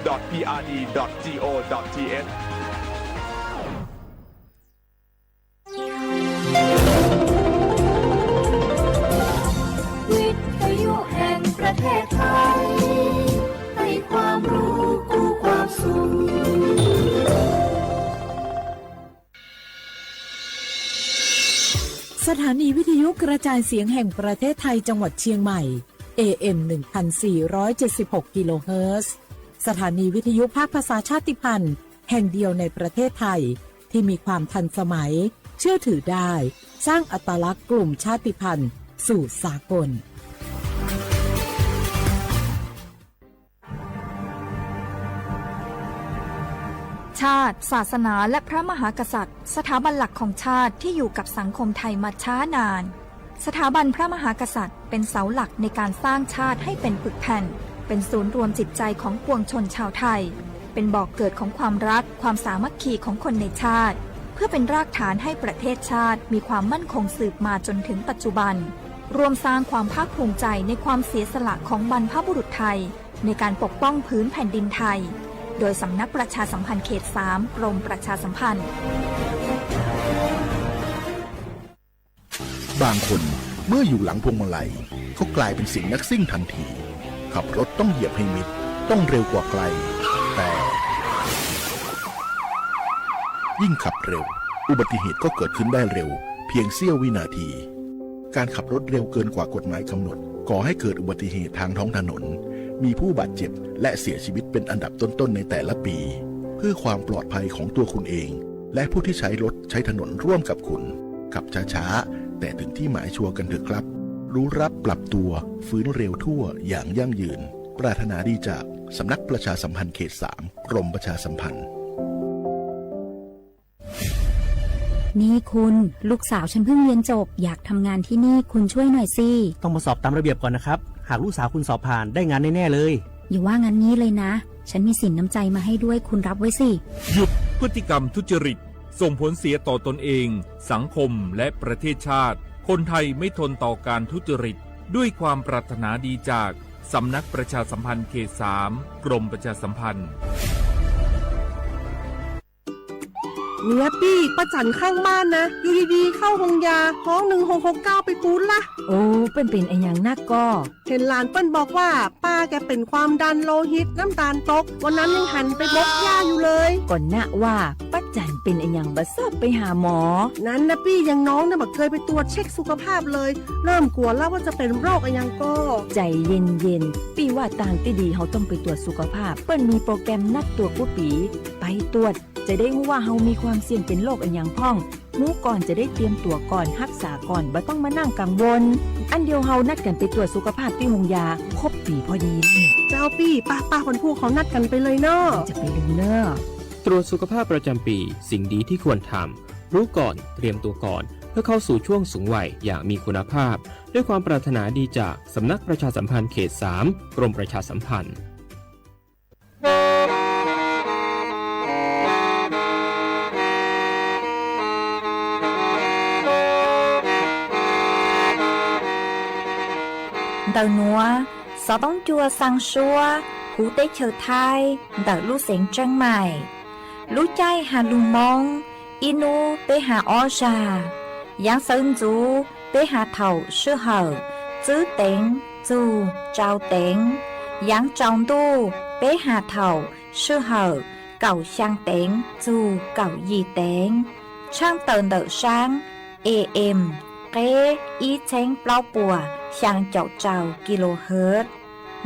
dot P R D dot G O dot T H. วิทยุแห่งประเทศไทย ให้ความรู้คู่ความสุข สถานีวิทยุกระจายเสียงแห่งประเทศไทยจังหวัดเชียงใหม่ เอ เอ็ม หนึ่งพันสี่ร้อยเจ็ดสิบหก กิโลเฮิรตซ์ สถานีวิทยุภาคภาษาชาติพันธุ์แห่งเดียวในประเทศไทย ที่มีความทันสมัย เชื่อถือได้ สร้างอัตลักษณ์กลุ่มชาติพันธุ์สู่สากล ชาติ ศาสนา และพระมหากษัตริย์ สถาบันหลักของชาติที่อยู่กับสังคมไทยมาช้านาน สถาบันพระมหากษัตริย์เป็นเสาหลักในการสร้างชาติให้เป็นปึกแผ่น เป็นศูนย์รวมจิตใจของปวงชนชาวไทย เป็นบ่อกเกิดของความรัก ความสามัคคีของคนในชาติ เพื่อเป็นรากฐานให้ประเทศชาติมีความมั่นคงสืบมาจนถึงปัจจุบัน ร่วมสร้างความภาคภูมิใจในความเสียสละของบรรพบุรุษไทย ในการปกป้องผืนแผ่นดินไทย โดยสำนักประชาสัมพันธ์เขตสาม กรมประชาสัมพันธ์ บางคนเมื่ออยู่หลังพวงมาลัยก็กลายเป็นเสียงนักซิ่งทันที ขับรถต้องเหยียบให้มิด ต้องเร็วกว่าใคร แต่ ยิ่งขับเร็ว อุบัติเหตุก็เกิดขึ้นได้เร็ว เพียงเสี้ยววินาที การขับรถเร็วเกินกว่ากฎหมายกำหนด ก่อให้เกิดอุบัติเหตุทางท้องถนน มีผู้บาดเจ็บ และเสียชีวิตเป็นอันดับต้นๆในแต่ละปี เพื่อความปลอดภัยของตัวคุณเอง และผู้ที่ใช้รถใช้ถนนร่วมกับคุณ ขับช้าๆ แต่ถึงที่หมายชัวร์กันเถอะครับ รู้รับปรับตัว ฟื้นเร็วทั่วอย่างยั่งยืน ปรารถนาดีจากสำนักประชาสัมพันธ์เขตสาม กรมประชาสัมพันธ์ นี่คุณ ลูกสาวฉันเพิ่งเรียนจบ อยากทำงานที่นี่ คุณช่วยหน่อยสิ ต้องมาสอบตามระเบียบก่อนนะครับ หากลูกสาวคุณสอบผ่าน ได้งานแน่ๆเลย อย่าว่างั้นงี้เลยนะ ฉันมีสินน้ำใจมาให้ด้วย คุณรับไว้สิ หยุดพฤติกรรมทุจริต ส่งผลเสียต่อตนเอง สังคม และประเทศชาติ คนไทยไม่ทนต่อการทุจริต ด้วยความปรารถนาดีจาก สำนักประชาสัมพันธ์เขตสาม กรมประชาสัมพันธ์ เนี่ยปี้ ป้าจั๋นข้างบ้านนะ อยู่ดีๆ เข้าโฮงยา ฮ้อง หนึ่งหกหกเก้า ไปปู๊ดละ โอ้ เปิ้นเป๋นอะหยังนักก่อ เห็นหลานเปิ้นบอกว่า ป้าแกเป็นความดันโลหิต น้ำตาลตก วันนั้นยังหันไปบกหญ้าอยู่เลย ก่อนนะว่า ป้าจั๋นเป๋นอะหยังบ่ชอบไปหาหมอ นั้นนะปี้ อย่างน้องเนี่ยบ่เคยไปตรวจเช็คสุขภาพเลย เริ่มกลัวแล้วว่าจะเป็นโรคอะหยังก่อ ใจเย็นๆ ปี้ว่าตางตี้ดีเฮาต้องไปตรวจสุขภาพ เปิ้นมีโปรแกรมนัดตรวจกู้ปี๋ ไปตรวจ จะได้ฮู้ว่าเฮามีความเสี่ยงเป็นโรคอะหยังพ่อง ฮู้ก่อนจะได้เตรียมตั๋วก่อน ฮักษาก่อน บ่ต้องมานั่งกังวล อั้นเดียวเฮานัดกั๋นไปตรวจสุขภาพตี้โฮงยา ครบปี๋พอดี เจ้าปี้ ป้าๆ วันพูกเฮานัดกั๋นไปเลยเนาะ จะไปเลยเนาะ ตรวจสุขภาพประจำปี สิ่งดีที่ควรทำ รู้ก่อน เตรียมตัวก่อน เพื่อเข้าสู่ช่วงสูงวัยอย่างมีคุณภาพ ด้วยความปรารถนาดีจากสำนักประชาสัมพันธ์เขตสาม กรมประชาสัมพันธ์ Ntawm nuav, xov toob cua xaa suab huv teb chaws Thaib ntawm lub xeev Tseeb Maim. Lub caij has lug Moob, ib nub peb has ob zag. Yaav sawv ntxuv peb has thaum sij hawm tswb teev txug tsau teev. Yaav tsaus ntuj peb has thaum sij hawm kaum xyaa teev txug kaum yim teev. Tshaaj tawm ntawm saab A M qeb ib txheeb plaub puas xyaa caum rau kilohertz.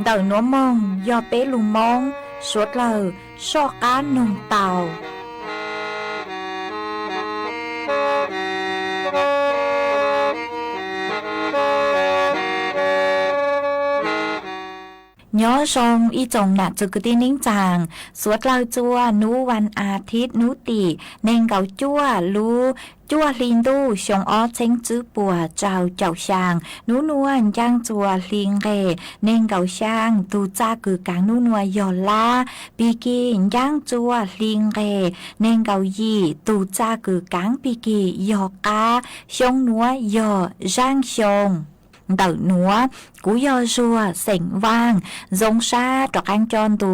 Ntawm nuav moog yog peb lug Moob suav dlawg soj qaab noog tau. Nyob zoo ib tsoom nam txwv kwv tij neej tsaa, suav dlawg txua nub vas as thiv nub tim neeg nkaum cuaj lub cuaj hli ntuj xyoo ob txheeb tswb puas rau caum xyaa. Nub nuav ncaaj txua hli nqeg neeg nkaum xyaa, tug txaj kws kaav nub nuav yog lab. Pig kig ncaaj txua hli nqeg neeg nkaum yim, tug txaj kws kaav pig kig yog qab. Xyoo nuav yog zaaj xyoo. ntawm nuav, kuv yog Zuag xeem Vaaj, zoo sab rov qaab coj ntu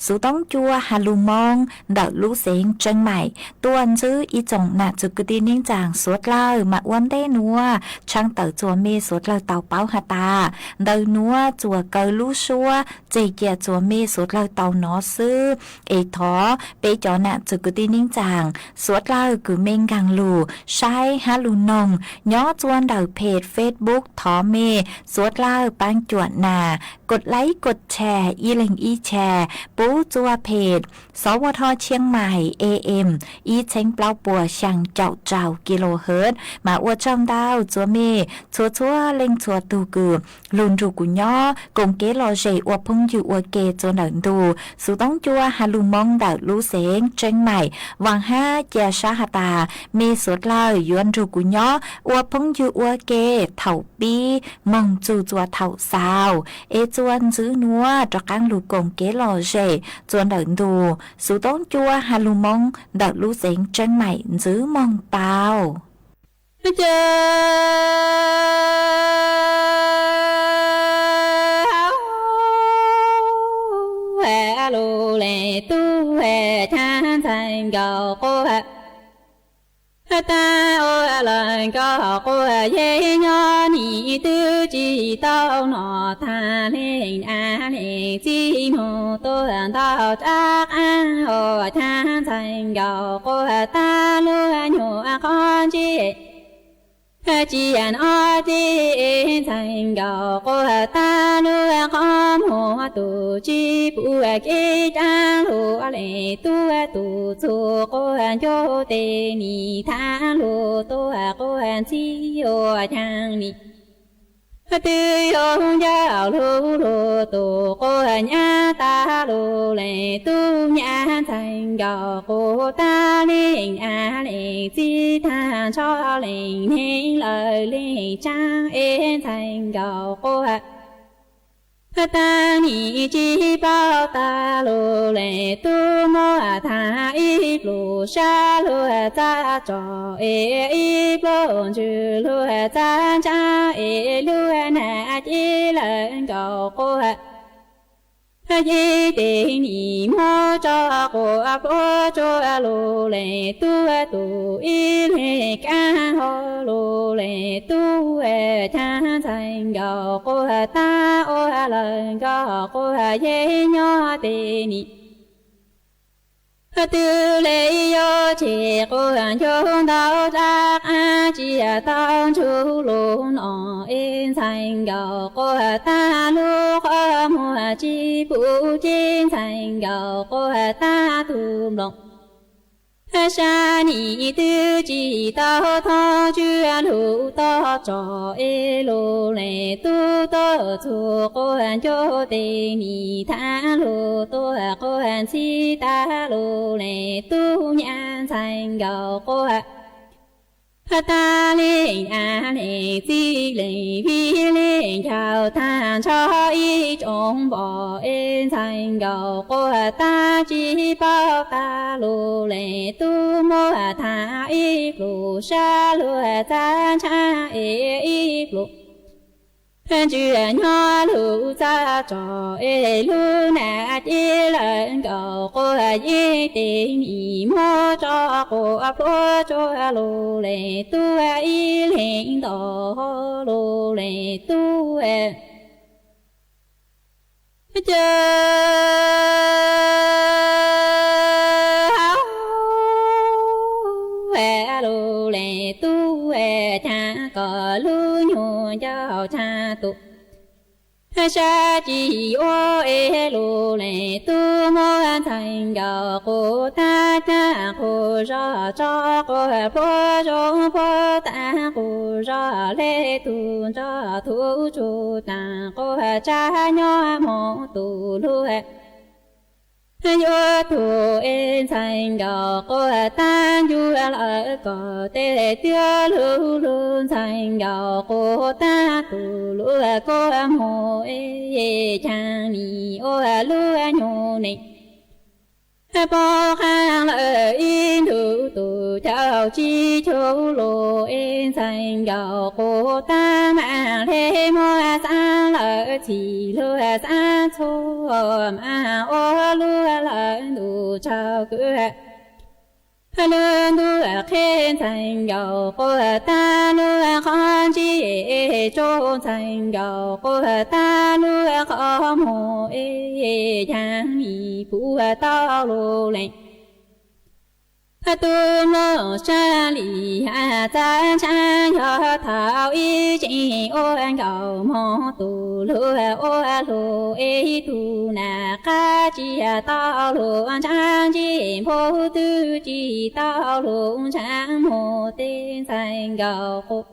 Xuv Toob Cua Has Lug Moob ntawm lub xeev Tseeb Maim tuaj ntsib ib tsoom nam txwv kwv tij neej tsaa suav dlawg mas ua ntej nuav tshaj tawm txuas mej suav dlawg tau paub has tas ntawm nuav txuas kaw lub suab tseg cia txuas mej suav dlawg tau nov xwb. Es thov peb cov nam txwv kwv tij neej tsaa suav dlawg kws mej nkaag lug saib hab lug noog nyob txuas ntawm phem Facebook, thov mej suav dlawg paab cuam nas kod laib kod tshas ib leeg ib tshas pub txuas phem Sov Ua Tho Tshiab Mais A M ib txheeb plaub puas xyaa caum rau kilohertz. Mas ua tsaug ntau txuas mej txhua txhua leej txhua tug kws lug nrug kuv nyob koom kev lom zem ua phooj ywg ua ke txuas ntawm ntu Xuv Toob Cua Has Lug Moob ntawm lub xeev Tseeb Maim. Vaam hab cia sab has tas mej suav dlawg yuav nrug kuv nyob ua phooj ywg ua ke thaum pib moog txug txuas thaum xaus. Es txuas ntxiv nuav rov qaab lug koom kev lom zem txuas ntawm ntu Xuv Toob Cua Has Lug Moob ntawm lub xeev Tseeb Maim ntxiv moog tau. Lug le tub thaab ntxhais nkaus quas, taab ua lawm nkaus quas yeg nyob nim twb tsis tau noj taag leej av leej txiv moog tuaj ntau rab qaab ua thaab ntxhais nkaus quas taab lub nyuam qhov ntsej tsis noj teb ntxhais nkaus quas taab lub qhov muag tus tsis pum kev cav lug le tub tus txug quas ncuj teg nim thaab lug tuaj quas ntxib ua caag nim twb yuav ncaus lug lug tus quas nyab taag lug le tub nyab ntxhais nkaus quas taab leej av leej txiv taag nrho leej neeg lawm leej tsaab es ntxhais nkaus quas taab nim tsis paub taag lug le tub muab taag ib pluj sab lug txav tso es ib pluj ntsws lug txav ntsab es lug nam ces lawm nkaus quas yig teg nim muab tso quas pluab tsuag lug le tub tus ib leeg kaab ho lug le tub thaab ntxhais nkaus quas taab ua lawm nkaus quas yeg nyob teg nim twb le yuav tseg quas ncuj ntau rab qaab tsis tau ntsug lug noj es ntxhais nkaus quas taab lub qhov muag tsis pum ces ntxhais nkaus quas taab tug nplooj sab nim twb tsis tau thoob tswb lug toj tso es lug le tub tuaj txug quas ncuj teg nim thaab lug tuaj quas ntxib taag lug le tub nyab ntxhais nkaus quas taab leej av leej txiv leej vij leej ncaus taag nrho ib tsoom npom es ntxhais nkaus quas taab tsis paub taag lug le tub muab taag ib pluj sab lug txav ntsab es ib pluj ntsws nyob lug txav tso es lug nam ces lawm nkaus quas yig teg nim muab tso quas pluab tsuag lug le tub ib leeg nto lug le tub ca lug le tub ca kom lub nyuag ncauj tshaj tus sab ci ua es lug le tub muab ntxhais nkaus quas taab tag quas zog tso quas pluab zoo puab taag quas zog le tug nrog tug tsuj taag quas tsa nyob moog tug lug yuav tug es ntxhais nkaus quas taab ncu lawm kom tej twb lug lug ntxhais nkaus quas taab tug lug kuas moog es caag nim ua lub nyuag neej Poob qab lawm ib ntus tus caum tsib caug lus es ntxhais nkaus quav tab mas hle muab xab lawm txhim luag xab txhua mas ua luag lawm ntuj tsaug kawg. Lub ntuj qheb ntxhais nkaus quav tab lub qhov ntsej es tsuj ntxhais nkaus quav tab lub qhov muag es cas nim puv tau lus lees. Tus mloog sab li has txav ntshai yog thaum ib tseem ua nkaus hmo tus luag ua luag es tus nam qab tsis tau lus ntshav ntsej nphu twb tsis tau lus ntshav muag tej ntxhais nkaus quav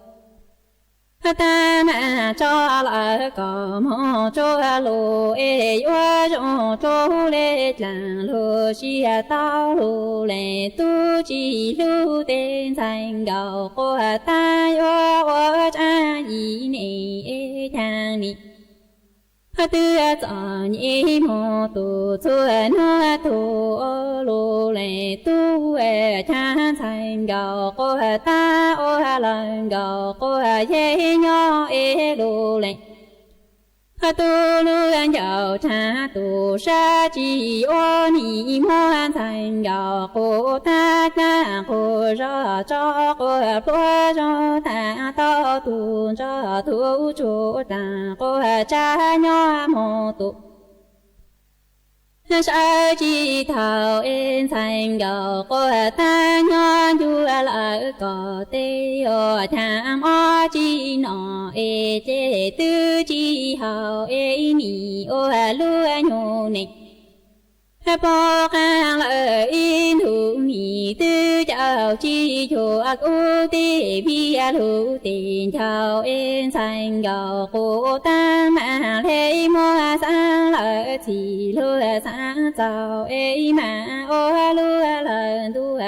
tab mas tso lawm kom hmo tsuag lus es yuav zoo rau le dlaag lug sib tau lus lees tub tsis hlub tej ntxhais nkaus quav tab yuav ua tsaab yim neej es caag ni. Twb txom nyem moog tug txhua nub tug ua lug lees tub caag ntxhais nkaus quav tab ua lawm nkaus quav yeej nyob es lug lees tub lub ncauj tsaag tus sab tsis yuav nim muab ntxhais nkaus quav tab dlaab quav zog tso quav pluav zog taag tau tug nrog tug tsuag taag quav tsaab nyob moog tus sawv tsis tau es ntxhais nkaus quav tab nyob ncuag lawm kom tej ua caag mob tsis nom es ces twb tsis haum es nim ua lub nyuag neej. Poob qab lawm ib ntus nim twb caum tsib caug kub tij vij lug tij ncaus es ntxhais nkaus quav tab mas hle muab xab lawm txhim luag xab txaug es mas ua luag lawm ntuj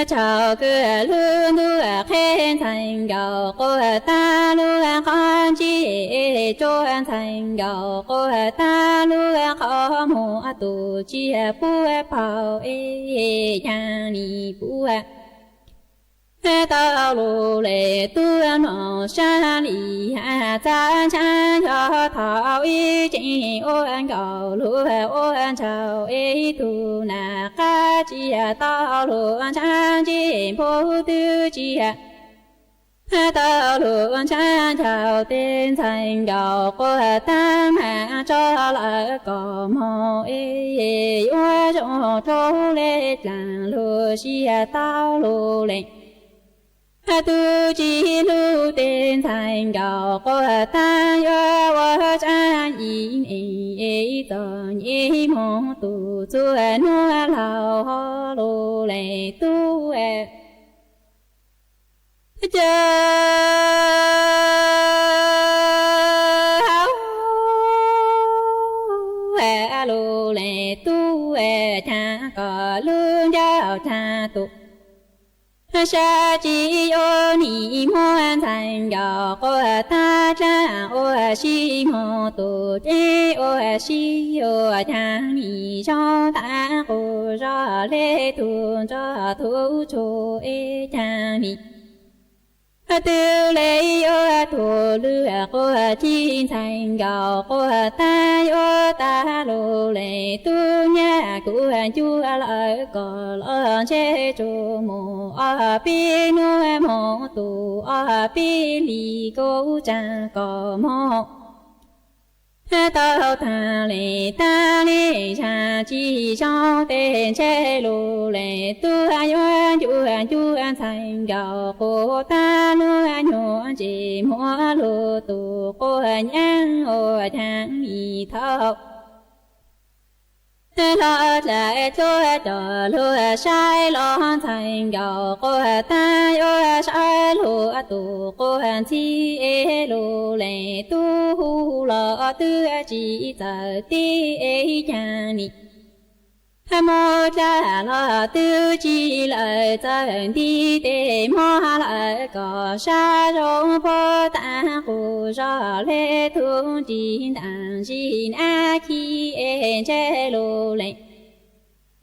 tsaug kawg. Lub ntuj qheb ntxhais nkaus quav tab lub qhov ntsej tsuj ntxhais nkaus quav tab lub qhov muag tus tsis puv paug es caag nim puv tau lug lees tub mloog sab li has txav ntshaw yog thaum ib tseem ua nkaus lug ua ntshaw es tug nam qab tsis tau lug ntshaw ntsej nphu twb tsis tau lug ntshaw ntshaw tej ntxhais nkaus quav tab mas tso lawm kom moog es yuav zoo rau le dlaag lug sib tau lug lees tub tsis hlub tej ntxhais nkaus quav tab yuav ua tsaab yim neej es txom nyem moog tug txhua nub laug ho lug lees tub caw hauv lug lees tub caag kom lub ncauj tsaag tus sab tsis yuav nim muab ntxhais nkaus quav tab dlaab ua si moog tus ceeb ua si ua caag nim zoo taag quas zog le tug nrog tug tsuag es caag nim twb le yuav tug lwj quav ci ntxhais nkaus quav tab yuav tag lug lees tub nyaj kuv ncuag lawm kom los ntseg tsuas moog ob peb nub moog tus ob peb hlis kuv tsaag kom moog tau taag le taag le zag tsis zoo tej ntseg lug le tub yuav ncuag ncuag ntxhais nkaus quav tab lub nyuag ntses muag lug tus quav nyaab ua caag nim thaum hlo dlaim dluab cov lug saib los ntxhais nkaus quav tab yuav saib lug tus quav ntxhib es lug lees tub hu los twb tsis txawm tib es caag nim moog dlaab los twb tsis lawm txawm nti tes moog lawm kom sab zoo puab taag quas zog le tug ntsis ntaag ntsis nab khi es ntseg lug lees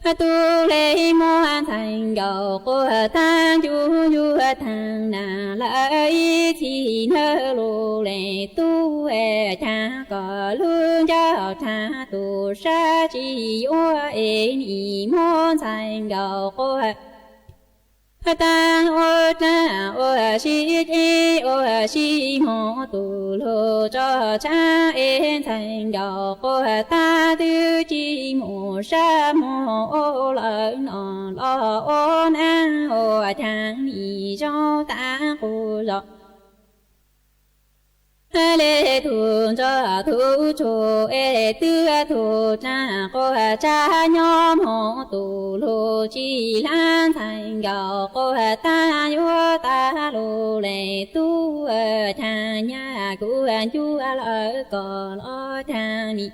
Tub hle muab ntxhais nkaus quaj tag ncu ncu tag nas lawm ib txhis hnawv lus lees tub cas kom lub ncauj rhab tus sab tsis yuav es nim muab ntxhais nkaus quaj tag ua dlaag ua si dleb ua si moog tus lug tso tshab es ntxhais nkaus quaj tag twb tsis mus sab moog ua lawm no los ua naag ua caag nim zoo tag qub zog. Le tug ntsuag tug tshua es twb tug tsaab quaj tsaab nyob moog tus lug tsis laab ntxhais nkaus quaj tag yuav tag lug le tub caag nyaj kuv ncuav lawm koj los caag nim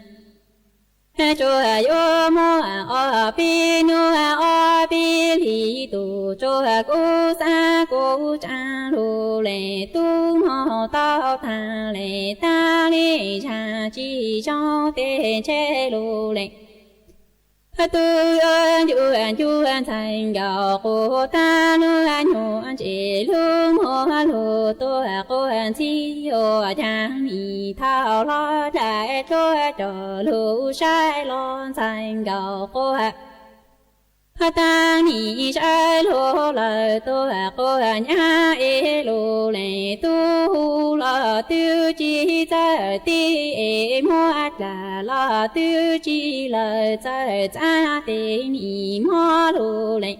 tsuas yuav muaj ob peb nub ob peb hlis tus tsuag kuv xaav kuv tsaab lug le tub moog tau taag le taag le zag tsis zoo tej ntshe lug le tub yuav ncu ncu ntxhais nkaus quj taag lub nyuam ntses lub muag lug tuaj quaj ntxhib ua caag nim thaum hlob dlaim dluab cov lug saib los ntxhais nkaus quaj taag nim saib lug lawm tuaj quaj nyab es lug le tub hu los twb tsis txawj tib es muab dlam los twb tsis lawm txawj txav tes nim muab lug le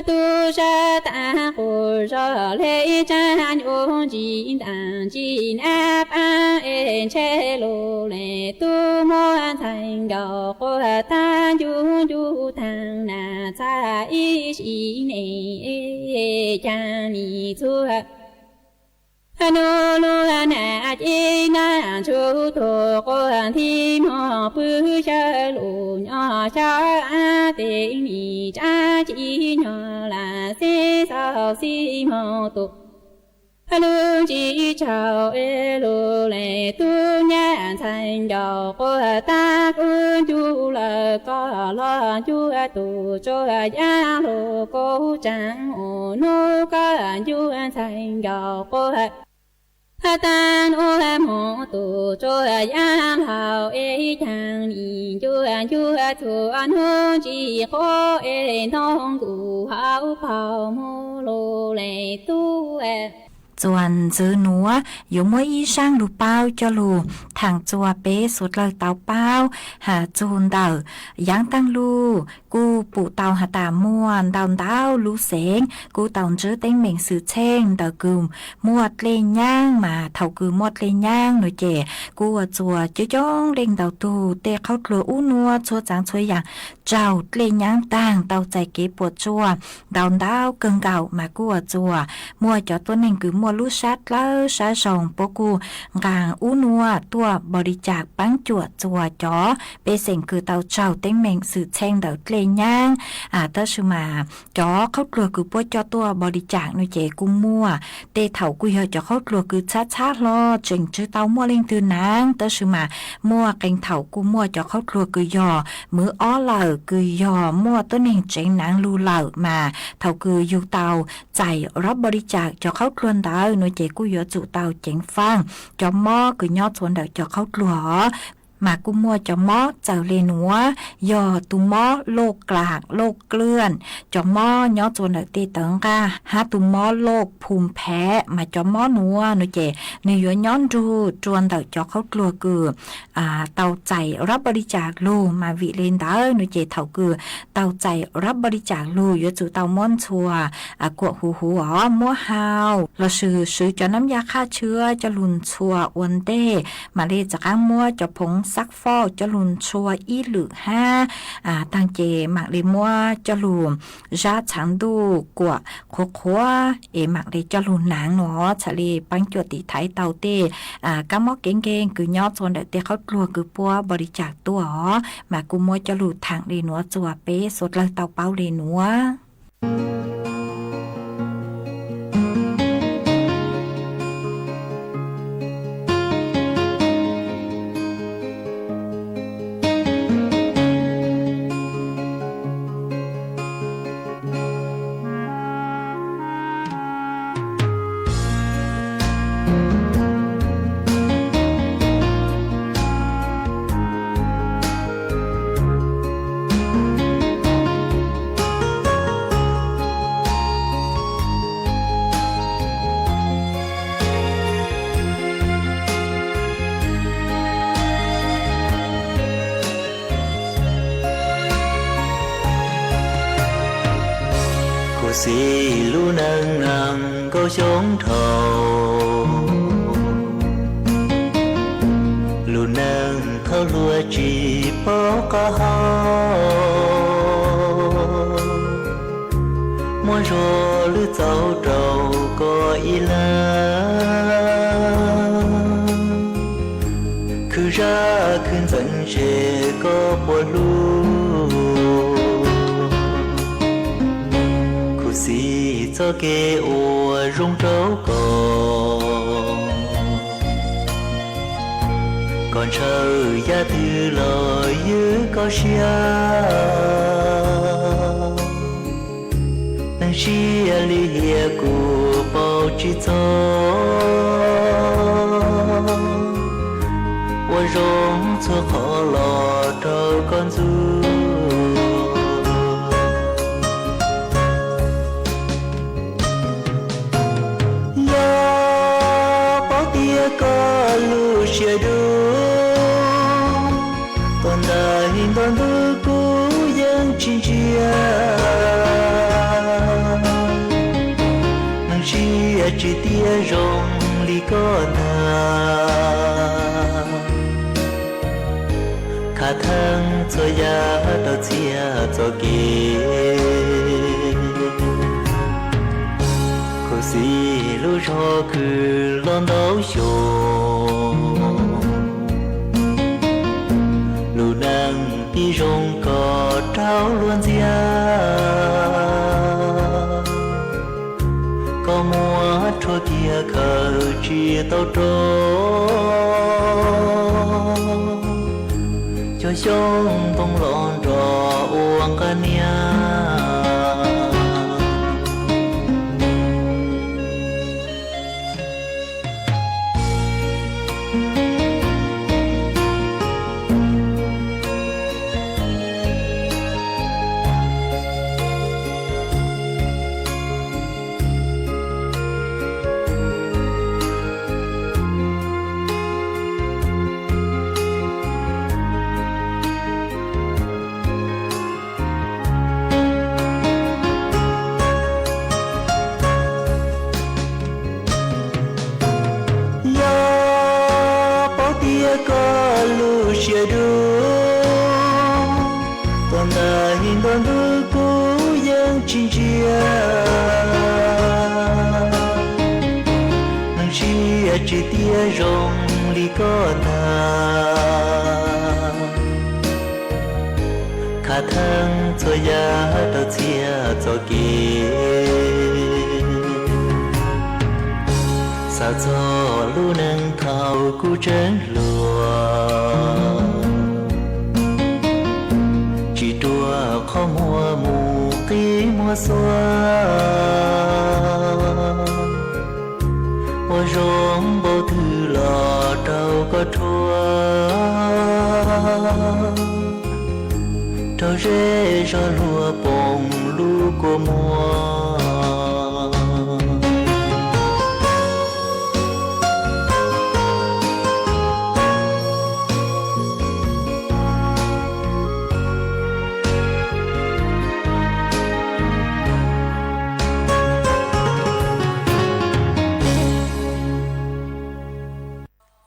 tub sab taag qub zog le tsaab nyuj ntsis ntaag ntsis nab paab es ntshe lug le tub muab ntxhais nkaus quaj taag ncu ncu taag nas txag ib sim neej caag nim txhua nub lub nam cib naj tsuj tug quaj nti moog pw xyaw lug nyob xyaw ab tes nim tsaab ci nyog lam xib xaus xib moog tus lub ntsis tsaug es lug le tub nyab ntxhais nkaus quaj taag kuv ncu lawm koj los ncu tus tsuag yav lug kuv tsaab ua nub koj ncu ntxhais nkaus quaj taag nub moog tus tsuag yav laug es caag nim ncu ncu txhua nub ntsis quaj es ntoo nkuj hauv paug moog lug le tub. Txuas ntxiv nuav yuav muab ib zaaj lug paub coj lug thaam txuas peb suav dlawg tau paub has txug ntawm yaav taag lug kuj pum tau has tas muaj ntau ntau lub xeev kuj tau ntsib teeb meem xwm txheej ntawm kws muaj dlej nyaab, mas thaum kws muaj dlej nyaab nuav ces kuj ua txuas coob coob leej ntau tug tej qhaub dluag ub nuav txhua txaav txhua yaam raug dlej nyaab taag tau txais kev puam tsuaj ntau ntau kawg nkaus, mas kuj ua txuas muaj cov tuab neeg kws muaj lub sab dlawb sab zoo puab kuj nqaa ub nuav tuaj npaum li cas paab cuam txuas cov pej xeem kws tau raug teeb meem xwm txheej ntawm dlej nyaab. Tab sis mas cov qhaub dluag kws puab coj tuaj npaum li cas nuav ces kuj muaj tej thaum kuj yog cov qhaub dluag kws txhab txhab hlo tseem tsi tau muaj leej twg naav, tab sis mas muaj qee thaum kuj muaj cov qhaub dluag kws yog mws ob lawm kws yog muaj tuab neeg tseev naav lug lawm, mas thaum kws yug tau txais rab npaum li cas cov qhaub dluag ntawd nuav ces kuj yuav tsum tau ceev faaj cov mob kws nyob txuas ntawm cov qhaub dluag os. Mas kuj muaj cov mob txawm le nuav, yog tus mob loj klam loj kliaj, cov mob nyob txuas ntawm tej tawv nqaj, hab tus mob loj phum phav, mas cov mob nuav nuav ces nwg yuav nyob nrug rua ntawm cov qhaub dluag kws tau txais rab npaum li cas lug, mas vim le ntawd nuav ces thaum kws tau txais rab npaum li cas lug yuav tsum tau muab ntxhua kuam huv huv os, muab hau lossis swv cov nab yaj qhaj tshwb coj lug ntxhua ua ntej, mam le rov qaab muab cov phoov xab foj coj lug ntxhua ib lwm hab taag ces mam le muab coj lug zab txhaav ntuj kuam qhuav qhuav es mam le coj lug naav nuav txhad le paab cuam tiv thaiv tau tej kab mob kev nkeeg kws nyob txuas ntawm tej qhaub dluag kws puab npaum li cas tuaj os, mas kuj muab coj lug thaam le nuav txuas peb suav dlawg tau paub le nuav. Xib lub neej nees nkaum xyoo dhau, lub neej thaum hluas tsis paub qab hau, muaj zog lwm txaus rau koj ib leeg. Khwv zaj khwv ntxeev ze koj puas hlub, khuv xim txoj kev ua zoo rau koj. Koj ntshaw yam twg los ywg koj siab, neeg siab li hiam kuv paub tsis txog. Ua zoo txhua qhov los rau koj ntxub. Yog paub tias koj lub siab dub, tus ntawd nto ntub kuv yeej tsis ntsia. Neeg siab tsis tiag zoo li koj ntag, khav theeb txhua yam rau txhiaj txoj kev. Khuv xim lub zog khwv los ntau xyoo, lub neej pib zoo koj rau luag ntxias. Koj muab rhuav kiag khaws tsis tau rau, cov xyoob ntoo los nrog ua nqaj niam. Yog paub tias koj lub siab dub, tus ntawd nto ntub kuv yeej tsis ntsia. Neeg siab tsis tiag zoo li koj ntag, khav theeb txhua yam rau txhiaj txoj kev. Xav txog lub neej thaum kuv tseem hluas, tsis ruam qhov muag mus qi muag xuab. Ua zoo npaum twg los rau koj rhuav, raug zej zog luag poob lub kua muag.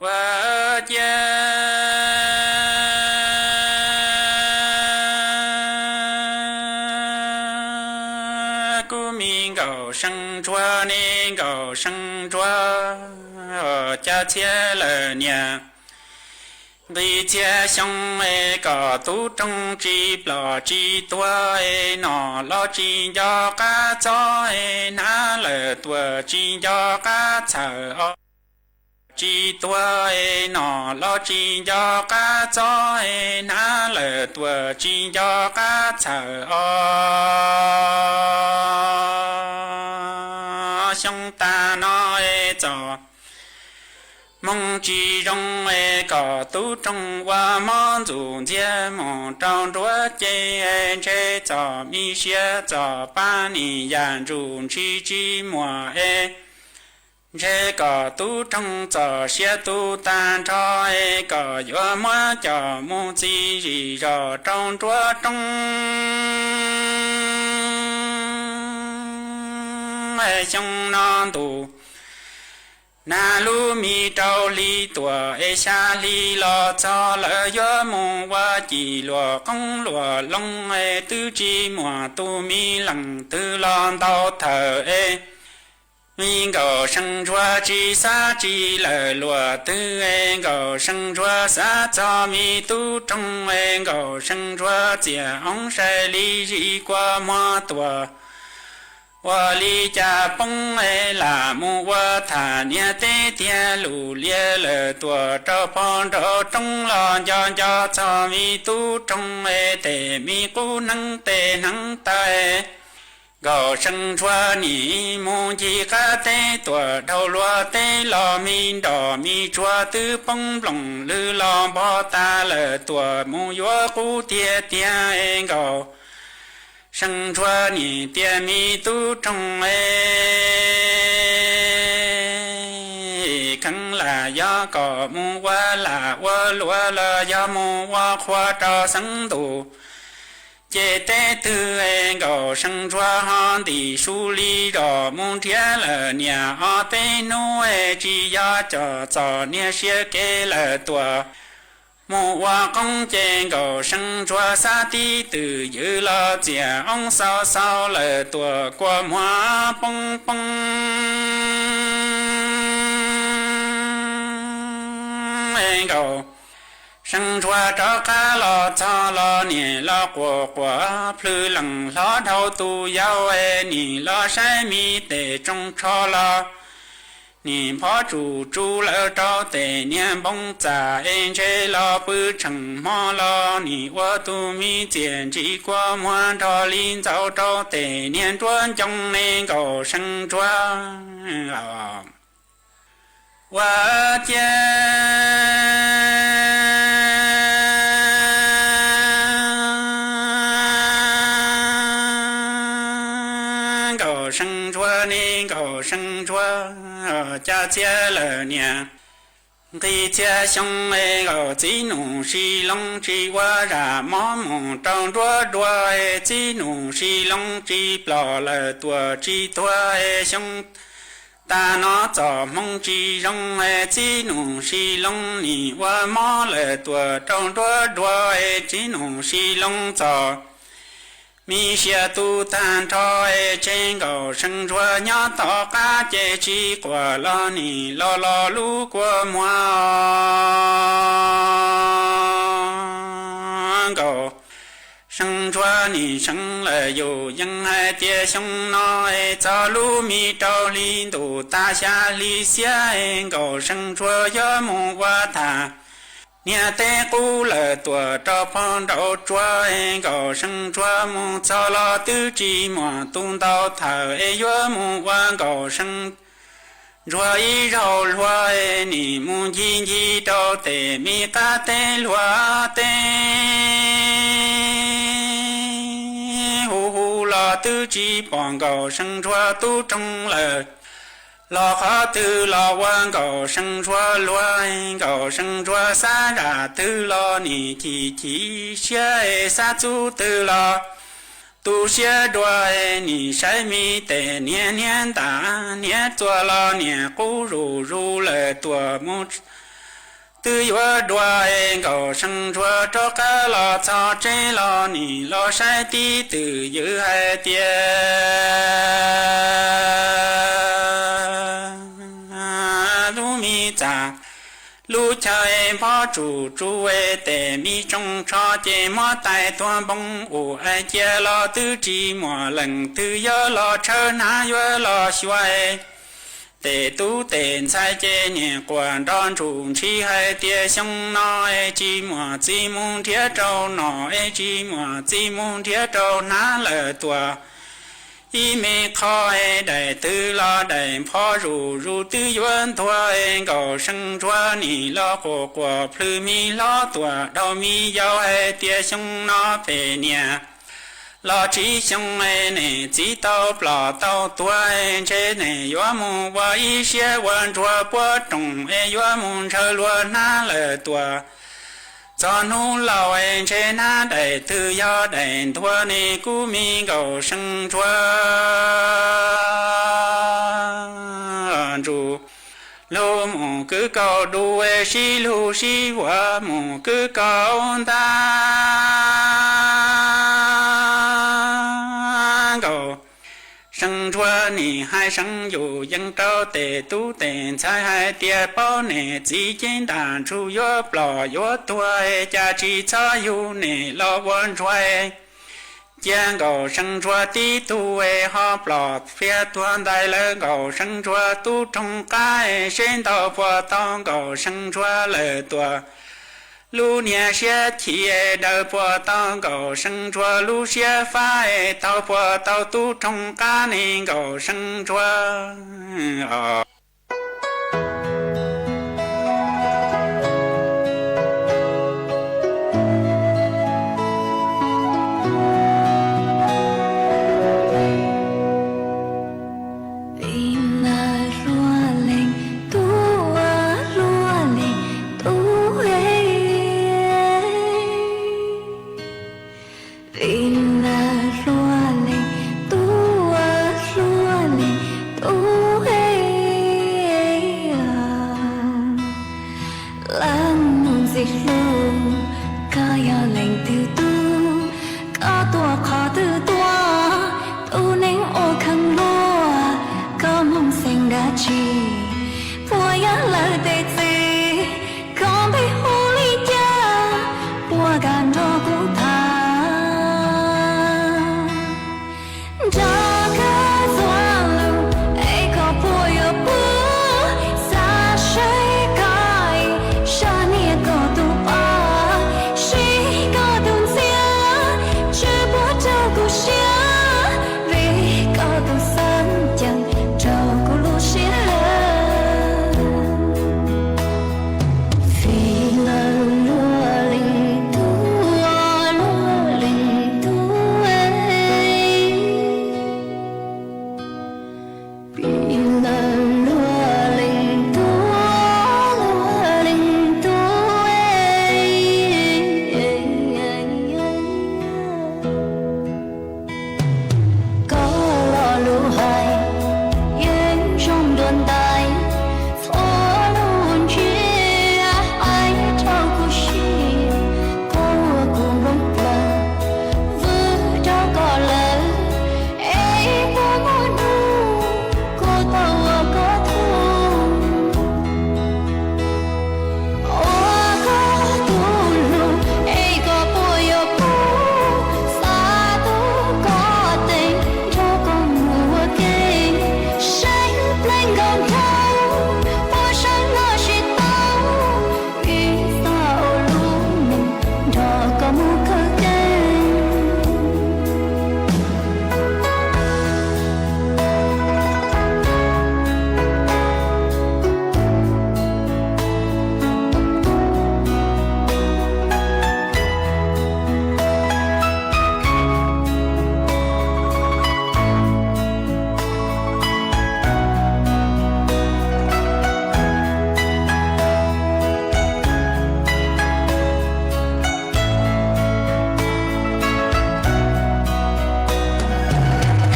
Ua ciav kuv me nkauj seej ntsuag, ne nkauj seej ntsuag, cas txhiaj lawm niam. Nqis txhiaj xyoo es kom tub roog tsis plom tsis tuag es, nom los tsis nco qab txob es, hnav lawm tuam tsis nco qab txhawm os. Tsis tuag es, nom los tsis nco qab txob es, hnav lawm tuam tsis nco qab txhawm os. Xyoo tag no es txom moog tsis zoo es, kom tub roog ua mob ntxuv ntxiag moog rau nruab cev es, ntshe txom mi siab txom pab nim yam ntsuj ntshis tsis muaj es, ntshe kom tub roog txom siab tu tag nrho es, kom yuav muab coj mus txi zim zog rau nruab roob. xyoo no ntuj nag lub me rau hli tuaj es xya hli los txog lawm yuav mus ua cim luam qoob luam loo es twb tsis muaj tus me leej twg los ntaus thawm es me nkauj seej ntsuag tsis xav tsis lawm luam twg es nkauj seej ntsuag xav txog me tub roog es nkauj seej ntsuag txias oob sai li zis kua muag tuaj ua li cas poob es lam mus ua tham niag teb tiag lus lias lawm tuaj rau pog nraum roob los nco nco txog me tub roog es tej me qub hneev tej hneev taw nkauj seej ntsuag nim mus ncig qab teb tuaj dhau luag teb los me nroj me tsuag twb poob nplooj lwg los npog tas lawm tuaj mus yuav qub tiag tiag es nkauj seej ntsuag nim tias me tub roog es kheev lam yog kom mus ua lam ua luam los yog mus ua qhua rau xeev ntuj ces teb twg es nkauj seej ntsuag ho ntim su li zos mus nrhiav lawm niam ob peb hnub es tsis yog cov txom niag siab kev lawm tuaj mus ua qoob ces nkauj seej ntsuag xav tib twm ywm los txias oob xau xau lawm tuaj kua muag poob poob es nkauj seej ntsuag rov qab los txog los nim los quas quas plhws leej hlob dhau tus yau es nim los saib me tes tsoo tsho los nim phob tsuj tsuj lawm rau tes niag npoo txaj es ntshe los pw tsheej hmo los nim ua tus me txiaj ntsim kua muag nrog li ntxaus rau tes niag nruab ncoo ne nkauj seej ntsuag ua cia nkauj seej ntsuag ne nkauj seej ntsuag cas txia lawm niam nqis txia xyoo es nkauj txiv nus si loo tsis ua zam mob mus rau nruab dua es txiv nus si loo tsis plom lawm tuaj tsis tuag es xyoo tag no txoj hmoo tsis zoo es txiv nus si loo nim ua mob lawm tuaj rau nruab dua es txiv nus si loo txoj me sia tu tag nrho es tseg nkauj seej ntsuag nyob tom qab ces tsis quaj los nim los los lub kua muag nkauj seej ntsuag nim seev lawm yus yeej hais tias xyoo no es txog lub me rau hli ntuj tag xya hli xiab es nkauj seej ntsuag yuav mus ua tham niag teb qub lawm tuaj rau pog nraum tsuas es nkauj seej ntsuag mus txog los twb tsis muaj tus ntaus thawm es yuav mus ua nkauj seej ntsuag ib zaug hluas es nim mus ncig ncig rau tes me qab teb hluas teb hu hu los twb tsis pom nkauj seej ntsuag tub roog lawm los qhov twg los ua nkauj seej ntsuag luag nkauj seej ntsuag xav zam twg los nim chim chim siab es xav txub twg los tu siab dua es nim saib me tes niag hniav ntas hniav txuas los niam qub zuj zus lawm tuaj mus twb yuav dua es nkauj seej ntsuag rov qab los txog tsev los nim los saib tib twm ywm hais tias lub me txaj lub chaw es phob tsuj tsuj es tes me tsoo tsho ces muab tais tuag npoo ua ais cia los twb tsis muaj leej twg yuav los tshawb hnav yuav los xyuas es tes tub tes ntxhais ces niam quaj nrov ntsuj ntshis hais tias xyoo no es tsis muaj txiv mus nrhiav rau nom es tsis muaj txiv mus nrhiav rau hnav lawm tuaj ib me qho es daim twg los daim phob zuj zus twb yuav ntuag es nkauj seej ntsuag nim los quas quas plhws me hlob tuaj dhau me yau hais tias xyoo no pem niam los tsib xyoo es niam txiv tau plom tau tuag es ntshe niam yuav mus ua ib siab ua ntsuag puab rooj es yuav mus ntshaw luag hnav lawm tuaj txog hnub laus es ntshe hnav daim twg yog daim ntuag ne kuv me nkauj seej ntsuag ntsuj, lug mus kwv kaus du, sib lug sib vuas mus kwv kaus ntag. Nkaus Seej Ntsuag nim hais seev yus yees rau tes tub tes ntxhais hais tias paub niam txiv ceeb ntam ntsuj yuav plom yuav tuag, cas tsis txhob yug niam los ua ntsuag. Cia Nkaus Seej Ntsuag tib tug ho plom phiab tuag ntais lawm Nkaus Seej Ntsuag tub roog qab, seb ntaus puas tau Nkaus Seej Ntsuag lawm tuam lub niag siab chim, daws puas tau Nkaus Seej Ntsuag lub siab fab, tau puas tau tub roog qab ne Nkaus Seej Ntsuag. Vim lawv hlua leej tub, hlua leej tub, vim lawv hlua leej tub, hlua leej tub. Lawv mus ntxim hlub, koj yog leej twg tub, koj tuaj qhov twg tuaj, tus neeg ua kheev luag, koj moog xeem dab tsi, puas yog lawv tej txiv, koj npe hu li cas, puas kam nrog kuv tham. Nrog koj txuas lug es koj puas yuav pub, xav saib koj sab niag koj tus poj, sib koj tus ntxhiab, tsis puas rau kuv siab, vim koj tus xeeb ceem rau kuv lub siab. Vim lawv hlua leej tub, hlua leej tub, vim lawv hlua leej tub, hlua leej tub. Koj lo lus hais yeej zoo dua ntais, txhua lus ntsiab hais rau kuv siab, koj ua kuv nplooj plawv, vwm rau koj lawm, es puas muaj hnub kuv tau ua koj tug. Ua koj tug lug es koj puas yuav pub, xav tuav koj teej nrog koj mus ua ke, saib pleev nkaus nraug, puas saib los tsis tau, vim xav ua lub neej nrog koj mus kawg kev.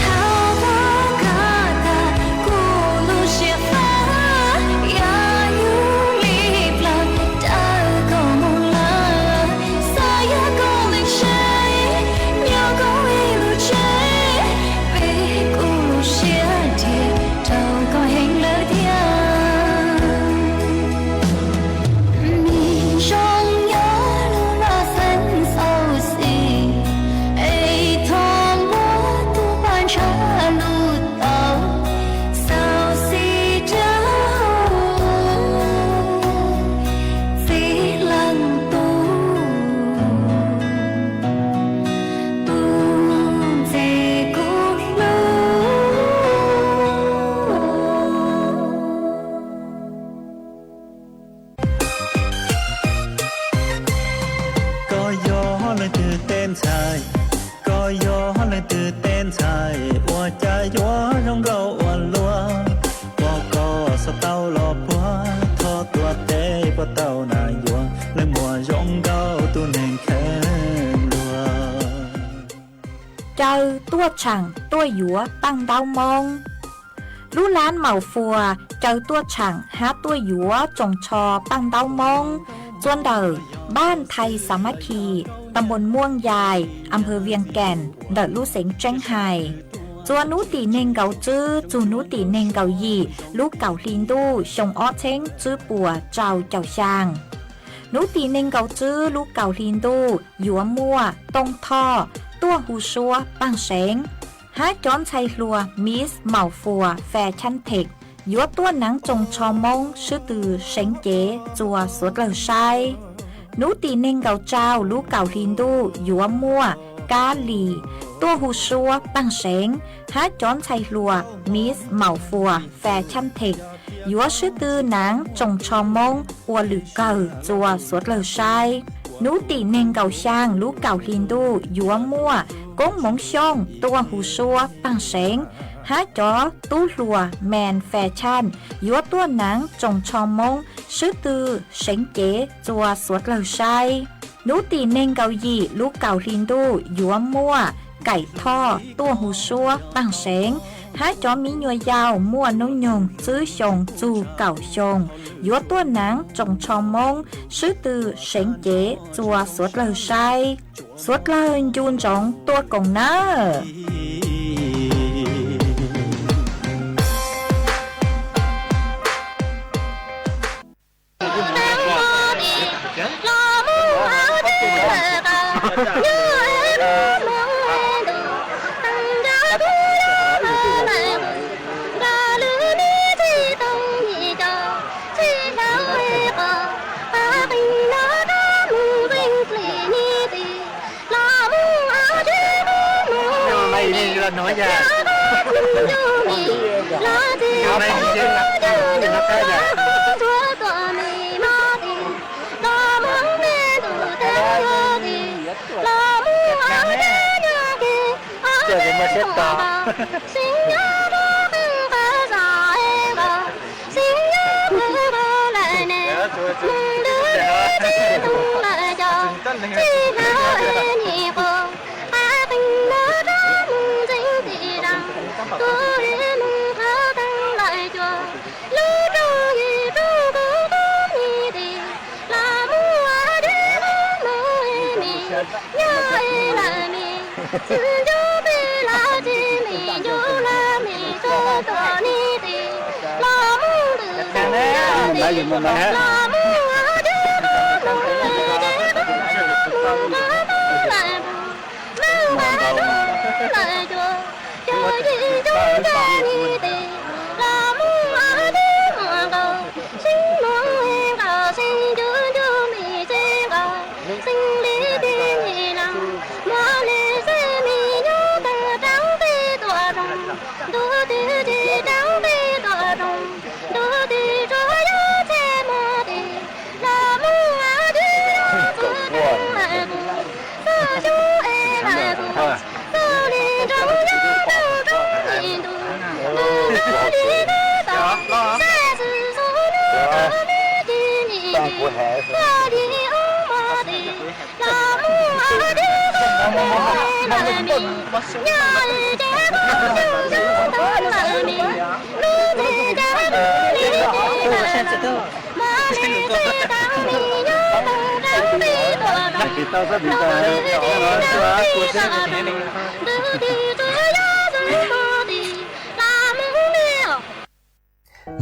Thaum koj kawm tag kuv lub siab fab, yog yug li plaws raws koj mus lawm, xav yog koj leej seb, nyob koj ib lub tsev, vim kuv lub siab nrhiav rau koj heev lawm thiab. Mim zoo nyob lub laj xeeb xauv xis, es thov npuab tus paj ntshav lub tau xauv xis rau txiv leej tub, tus ntxim kuv hlub. Koj yog leej twg tej ntxhais? Koj yog leej twg tej ntxhais? Ua cas yuav zoo nkauj ua luaj, ua koj xav tau los puag, thov tuav tes puas tau na yuav, leej muam zoo nkauj tus neeg kheev luag. Caw tuaj tshaam tuaj yuav taaj ntaub moob. Lub lab Maum Fuas caw tuaj tshaam hab tuaj yuav tsoos tsho paaj ntaub Moob txua ntawm npab Thais Xas Mab Khis, ta npoo Muaj Yais, a nphawv Vias Keem ntawm lub xeev Tseeb Hais. Txua nub tim neeg nkaum tswb txug nub tim neeg nkaum yim lub kaum hli ntuj xyoo ob txheeb tswb puas rau caum xyaa. Nub tim neeg nkaum tswb lub kaum hli ntuj yuav muaj Tooj Thoj tuaj hu suab paaj seev, hab cov ntxhais hluas Miss Maum Fuas Fashion Tech yuav tuaj naav tsoos tsho Moob swb tw seev cev txua suav dlawg saib. Nub tim neeg nkaum rau lub kaum hli ntuj yuav muaj Kab Lis tuaj hu suab paaj seev, hab cov ntxhais hluas Miss Maum Fuas Fashion Tech yuav swb tw naav tsoos tsho Moob ua lwm kawg txua suav dlawg saib. Nub tim neeg nkaum xyaa lub kaum hli ntuj yuav muaj Koob Moov Xyooj tuaj hu suab paaj seev, hab cov tub hluas Mens Fashion yuav tuaj naav tsoos tsho Moob swb tw seev cev txua suav dlawg saib. Nub tim neeg nkaum yim lub kaum hli ntuj yuav muaj Kaim Thoj tuaj hu suab paaj seev, hab cov miv nyuas yaus muaj nub nyoog tswb xyoo txug kaum xyoo yuav tuaj naav tsoos tsho Moob swb tw seev cev txua suav dlawg saib. Suav dlawg ncu ntsoov tuaj koom nawb.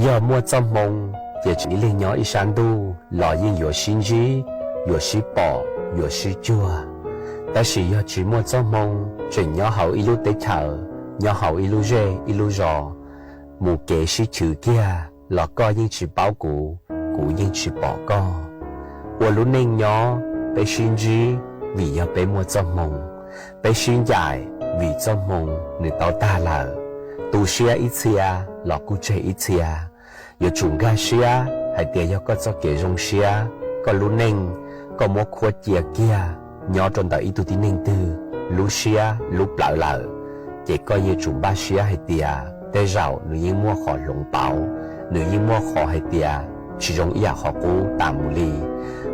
Yog muaj txoj hmoo, ces tseem ib leeg nyob ib sab ntuj los yeej yuav sib ntsib, yuav sib pom, yuav sib cuag. Tab sis yog tsis muaj txoj hmoo, tseem nyob hauv ib lub teb chaws, nyob hauv ib lub zej ib lub zos, mus kev sib chwv kiag los koj yeej tsis paub kuv, kuv yeej tsis pom koj. Ua lub neej nyob peb sib ntsib vim yog peb muaj txoj hmoo, peb sib ncaim vim txoj hmoo nws tau tag lawm. Tu siab ib txhia los kuj tseg ib txhia. Yuav tsum nkag siab hais tias yog koj txoj kev zoo siab, koj lub neej, koj muab khuab cia kiag nyob rau ntawm ib tug tib neeg twg lub siab lub plawv lawm, ces koj yuav tsum npaj siab hais tias tej zaum nws yeej muaj qhov hloov pauv, nws yeej muaj qhov hais tias tsis zoo ib yam qhov qub tas mus li.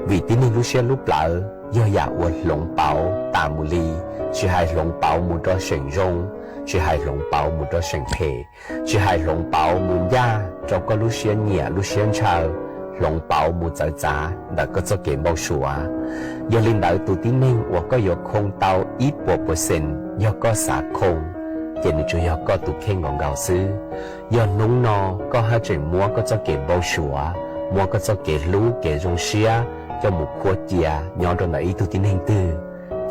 Vim tib neeg lub siab lub plawv yog yam uas hloov pauv tas mus li, tsis hais hloov pauv mus rau seem zoo, tsis hais hloov pauv mus rau seem phem, tsis hais hloov pauv mus ncaj rau koj lub siab nyiam lub siab ntshaw, hloov pauv mus txawv txav ntawm koj txoj kev npau suav. Yog li ntawd tus tib neeg uas koj yuav khoo tau ib puas percent yog koj xav khoo, ces nws tsuas yog koj tus kheej nkaus nkaus xwb. Yog hnub no koj haj tseem muab koj txoj kev npau suav, muab koj txoj kev hlub kev zoo siab coj mus khuab cia nyob rau ntawm ib tug tib neeg twg,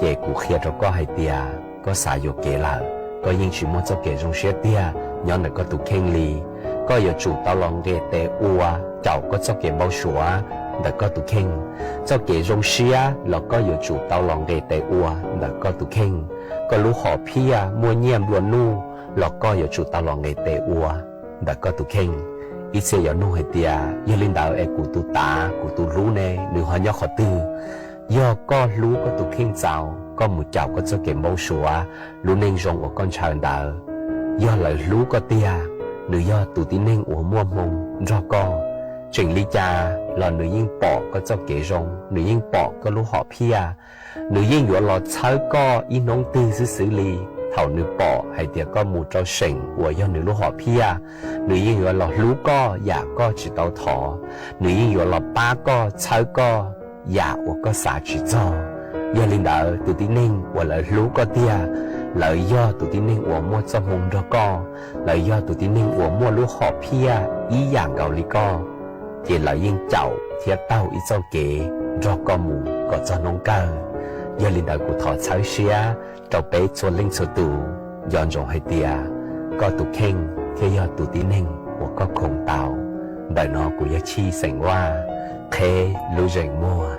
ces kuv qhia rau koj hais tias koj xav yuam kev lawm, koj yeej tsis muaj txoj kev zoo siab tiag nyob ntawm koj tus kheej li. Koj yuav tsum tau los nqis tes ua caum koj txoj kev npau suav ntawm koj tus kheej. Txoj kev zoo siab los koj yuav tsum tau los nqis tes ua ntawm koj tus kheej. Koj lub hom phiaj muaj nyiaj nplua nuj los koj yuav tsum tau los nqis tes ua ntawm koj tus kheej. Ib txhia yuav nug hais tias, yog li ntawd es kuv tus tav kuv tus hlub ne, nws ho nyob qhov twg? Yog koj hlub koj tus kheej txaus, koj mus caum koj txoj kev npau suav, lub neej zoo uas koj ntshaw ntawd, yog lawv hlub koj tiag, nws yog tus tib neeg uas muaj hmoo nrog koj. Tseem li cas los nws yeej pom koj txoj kev zoo, nws yeej pom koj lub hom phiaj, nws yeej yuav los txhawb koj ib hnub twg xwb xwb li. Thaum nws pom hais tias koj mus rau seem uas yog nws lub hom phiaj, nws yeej yuav los hlub koj yam koj tsis tau thov, nws yeej yuav los pab koj txhawb koj yam uas koj xav tsis txog. Yog li ntawd tus tib neeg uas lawv hlub koj tiag, lawv yog tus tib neeg uas muaj txoj hmoo nrog koj, lawv yog tus tib neeg uas muaj lub hom phiaj ib yam nkaus li koj, ces lawv yeej caum thiab taug ib txoj kev nrog koj mus kom txog hnub kawg. Yog li ntawd kuv thov txhawb siab rau peb txhua leej txhua tus, nco ntsoov hais tias koj tus kheej thiaj yog tus tib neeg uas koj khoo tau. Ntawm no kuv yog Chij xeem Vaj, qheb lub zeem muag.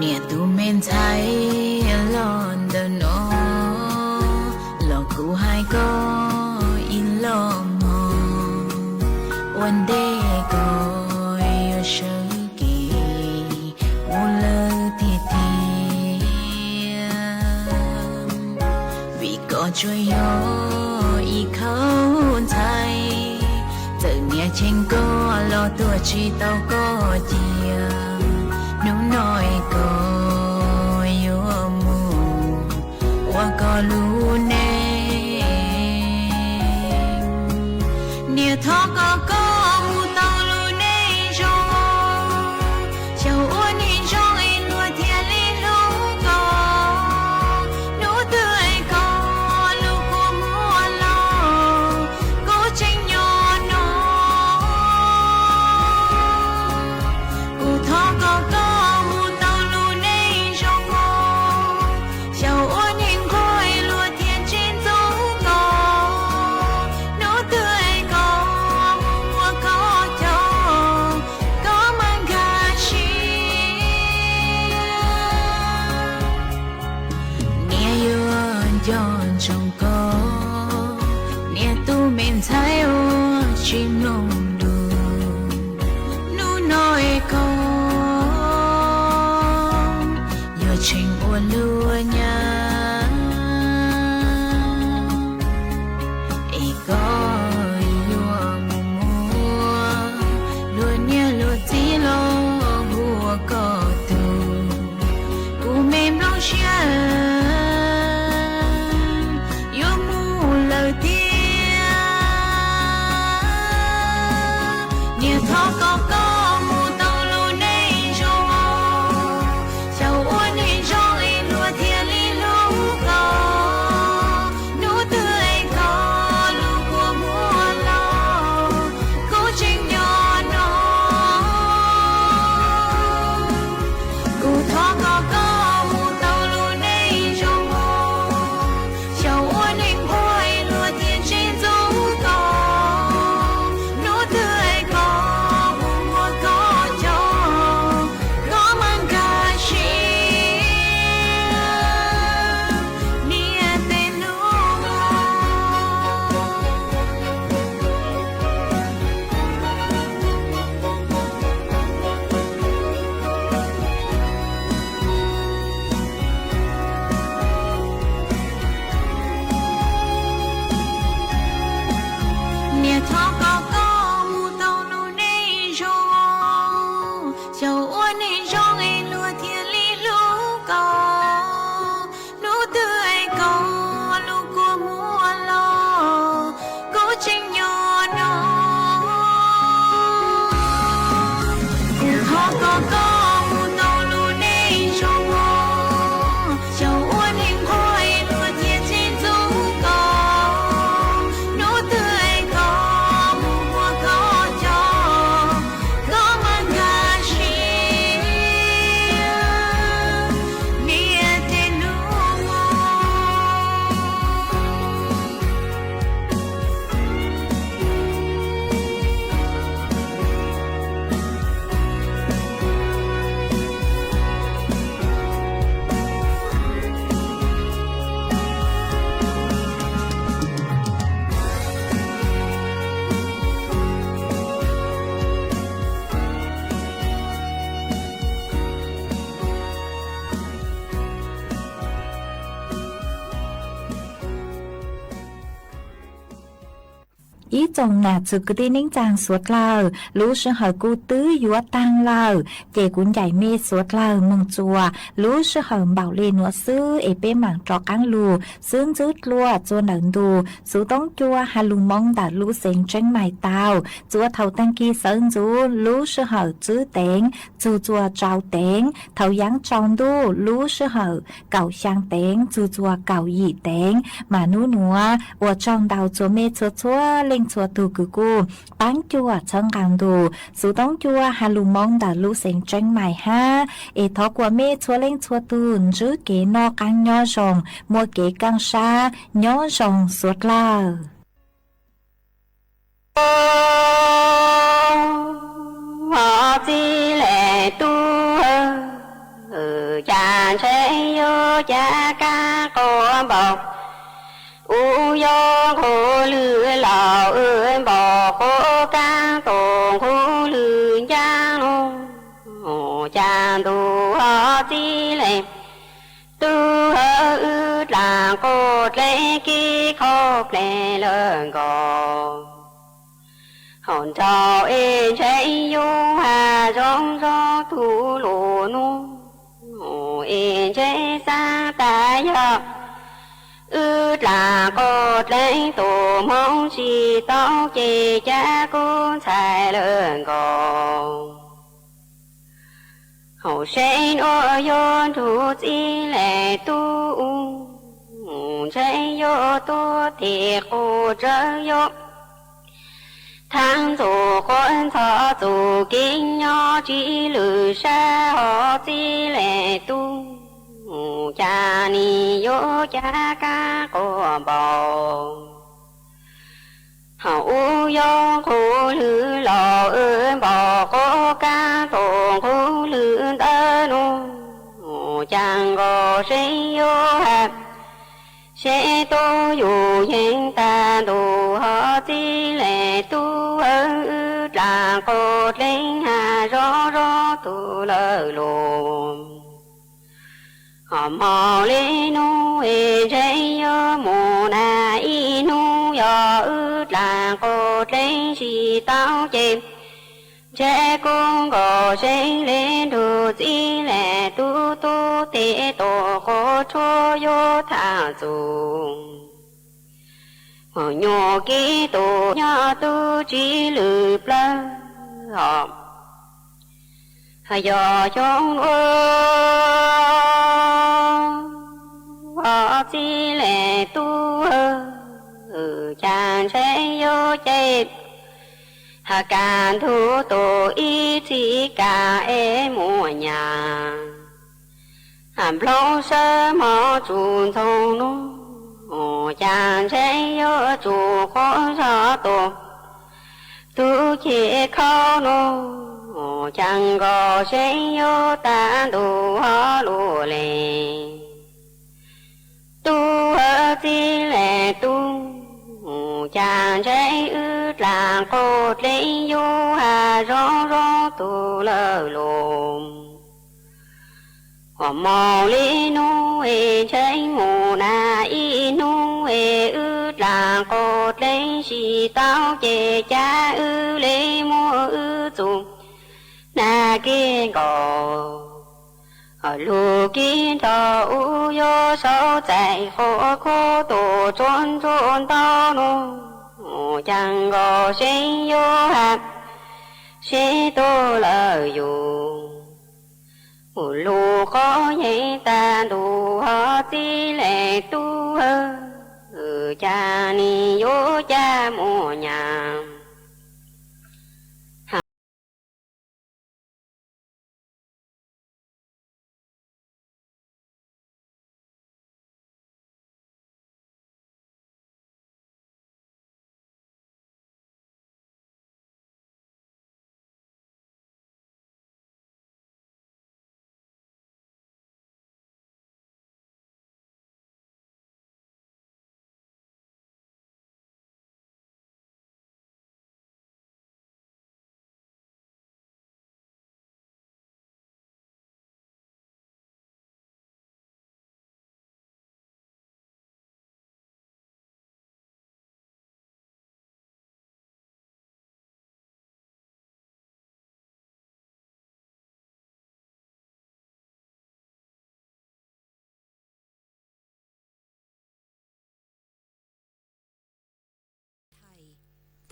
Niam tus me ntxhais, los ntawm no los kuv hais koj ib los mog, ua ntej koj yuav sawv kev mus lawm tiag tiag, vim koj tsuas yog ib khau ntxhais, txawm niam cheem koj los tuag tsis tau koj cia. Hnub no es koj yuav mus ua koj lub neej, niam thov kom koj mus tau lub neej zoo, xyaum ua neeg zoo es luag thiaj li hlub koj. Hnub twg es koj lub kua muag los, kuv tseem nyob no. Kuv thov kom koj mus tau lub neej zoo, xyaum ua neeg nquag es luag thiaj tsis ntxub koj. Hnub twg es koj mus ua koj cov, koj mam nkag siab. Niam yuav nco ntsoov koj, niam tus me ntxhais uas tsis mloog lus. Hnub no es koj yuav tseem ua luag nyab, es koj yuav mus muab luag niam luag txiv los hu ua koj tug. Kuv me nplooj siab yuav mus lawm tiag. Niam thov kom koj mus tau lub neej zoo, xyaum ua neeg zoo es luag thiaj li hlub koj. Hnub twg es koj lub kua muag los, kuv tseem nyob no. Kuv thov kom koj mus tau lub neej zoo, xyaum ua neeg nquag es luag thiaj tsis ntxub koj. Hnub twg es koj mus ua Ib tsoom nam txwv kwv tij neej tsaa suav dlawg, lub sij hawm kuj twb yuav taag lawm, ces kuv ncaim mej suav dlawg moog txuas lub sij hawm npaum le nuav xwb es peb maam rov qaab lug xub ntswb dlua txua ntawm ntu xuv toob cua has lug moo ntawm lub xeev Tseeb Mais tau. Txua thaum taag kis sawv ntxuv lub sij hawm txwb teev txug txua tsau teev, thaum yaav tsaus ntuj lub sij hawm kaum xyaa teev txug txua kaum yim teev. Mas nub nuav ua tsaug ntau txua mej txhua txhua leej txhua tug kws kuj paab cuam txhawb nqaa ntu xuv toob cua has lug moo ntawm lub xeev Tseeb Mais hab, es thov kuas mej txhua leej txhua tug ntsib kev noj qaab nyob zoo, muaj kev kaaj sab nyob zoo suav dlawg. Ho txij le tub, cas ntshe yuav cas kab quas npaum, u yog nqug lwg laus npaum quas kab tus nqug lwg ncaab nuav, cas ntuj ho txij le tub, wb dlaag quas dlev kib qhov dlev lawm nkaus. Hauv nraug es ntshe yuav has zoo zoo tug lug nuav, es ntshe xaav tas yog wb dlaag quas dlev tus hmoov tsis tau ces cas kuv ntxhais lawm nkaus. Hauv seev nuav yuav nrug txij le tub, ntshe yuav tuag tes quas tsawv yuav thaab ntxuj quas ntxhov txuj kev nyob tsis lwm sab. Ho txij le tub, cas nim yuav cas kab quas npaum, ho u yog nqug lwg laus npaum quas kab tus nqug lwg ntawd nuav, cas nkaus seev yuav has seb tub yug yeej tag ntuj. Ho txij le tub, wb dlaag quas dlev has zoo zoo tug lawm lug. Ho moog le nuav es ntshe yuav mus nag ib nub, yog wb dlaag quas dlev tsis tau ces ntshe kuv nkaus seev le nrug txij le tub, tub tes tus quas tshuab yuav thaam txug. Nyuam kev tus nyob tub tsis lwm plawg, yog xyoo nuav txij le tub, cas ntshe yuav ces has kaj ntug tus ib txhis kaj es muaj nyaj. Nplooj sawv hmo tsuj ntxoog nuav, cas ntshe yuav tsuj quas zog tus tub ceg khauv nuav, cas nkaus seev yuav tag ntuj ho lug le. Tub, txij le tub, cas ntshe wb dlaag quas dlev yuav has zoo zoo tug lawm lug. Ho moog le nuav es ntshe mus nag ib nub es wb dlaag quas dlev tsis tau ces cas wb le muab wb txug nag keg nkaus. Lug kev nrog wb yuav sau txais quas khuv tus tsuag ntsuag ntau nuav, cas nkaus seev yuav has seb tub lawm yug. Lug quas yeej tag ntuj ho txij le tub, cas nim yuav cas muaj nyaj.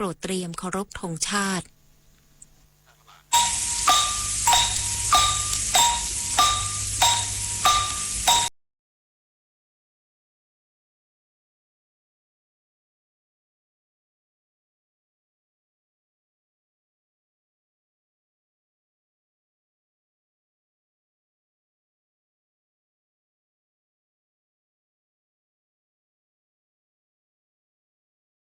โปรดเตรียมเคารพธงชาติ